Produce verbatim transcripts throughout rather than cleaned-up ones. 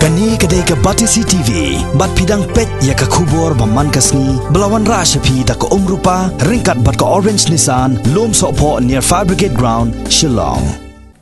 Kane ka dei ka Batesi T V, bad phi dang peit ïa ka khubor ba man ka sngi, ba la wanrah sha phi da ka Umrupa, ryngkat bad ka Orange Nissan, Lumsohphoh near Fire Brigade Ground, Shillong.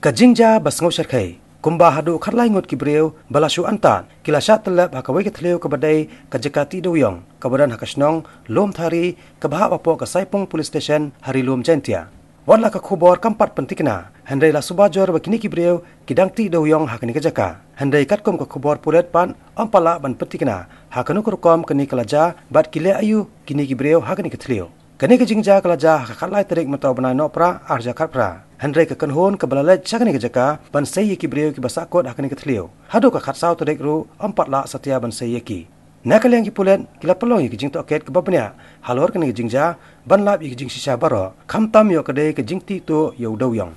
Ka jingjia ba sngewshyrkhei, kumba haduh khatlai ngut ki briew ba la shu antad ki la shah tyllep ha kawei ka thliew kaba dei ka jaka tih dewiong kaba don ha ka shnong Lumthari, kaba hap hapoh ka Saipung Police Station ha Ri-lum Jaintia. Wat la ka khubor kam pat pynthikna, hynrei la suba jur ba kine ki briew ki dang tih dewiong ha kane ka jaka. Hynrei katkum ka khubor pulit pat, ym pat lah ban pynthikna ha kano ka rukom kane ka la jia bad ki leh aïu kine ki briew ha kane ka thliew. Kane ka jingjia ka la jia ha ka khatlai tarik mynta u bnai Nohprah arhajar khatphra. Hynrei ka kynhun kaba la leit sha kane ka jaka ban sei ïa ki briew kiba sahkut ha kane ka thliew, haduh ka khatsaw tarik ruh ym pat lah satia ban sei ïa ki. Na ka liang ki pulit ki la pynlong ïa ka jingtohkit kaba bniah halor kane ka jingjia, ban lap ïa ka jingshisha baroh, khamtam ïoh ka dei ka jingtih tuh ïa u dewiong.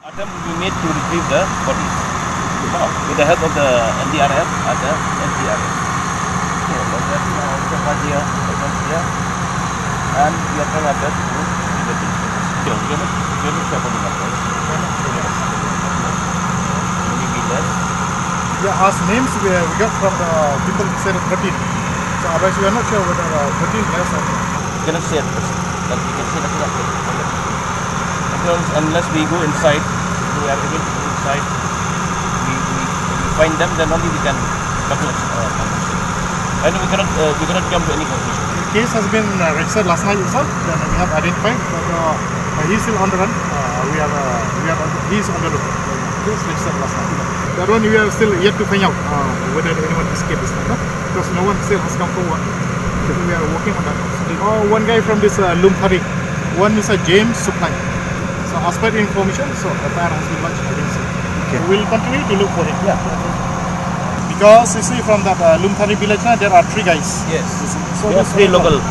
Attempt will be made to retrieve the bodies with the help of the N D R F and the N D R F. So, that's why we are here, and we are trying our best to retrieve the bodies. Sure, we are not, we are not sure about the numbers. Maybe less. Yeah, as names we, we got from the people who said thirteen. So otherwise we are not sure whether uh, thirteen less or not. We cannot say at present, but we can say nothing at present. Until, unless we go inside, we are able to go inside, we, we, we find them, then only we can come to a uh, conclusion. And we cannot, uh, we cannot come to any conclusion. The case has been uh, registered last night itself, then we have identified, but uh, uh, he's still on the run. Uh, we are, uh, we are, he is on the look. Just registered last night. That one we are still yet to find out uh, whether anyone escaped this time, no? Because no one still has come forward. We are working on that also. Oh, one guy from this uh, Lumthari, one Mister James Suklai. So as per the information, so F I R has been lodged against him. Okay. We will continue to look for him. Yeah. Because you see from that uh, Lumthari village, na, there are three guys. Yes. So there are three local.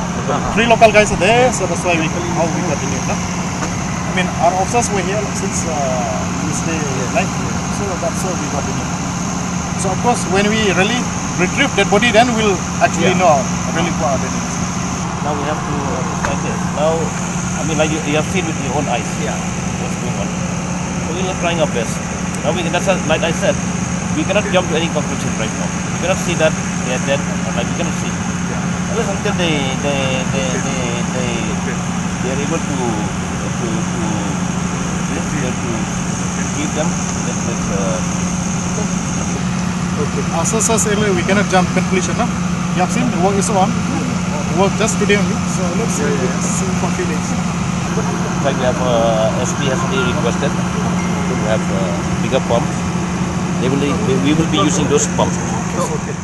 Three local guys are there, so that's why we how we got the name. No? I mean, our officers were here since uh, Wednesday night, so that's how we got the name. So of course, when we really retrieve that body, then we'll actually yeah. know really who are the names. Now we have to uh, find this. Now, I mean, like you, you have seen with your own eyes. Yeah. What's going on? So we're trying our best. Now we, that's a, like I said, we cannot jump to any conclusion right now. We cannot see that they are dead or alive. We cannot see. Unless until they they they they, they, they are able to to to to give them that that uh, Okay. As as as earlier, we cannot jump conclusion, no? You have seen the work is on. Work just today only. So let's see. Let's see for few days. In fact, we have uh, S P has already requested to have uh, bigger pumps. They will, we will be using those pumps. Oh, okay.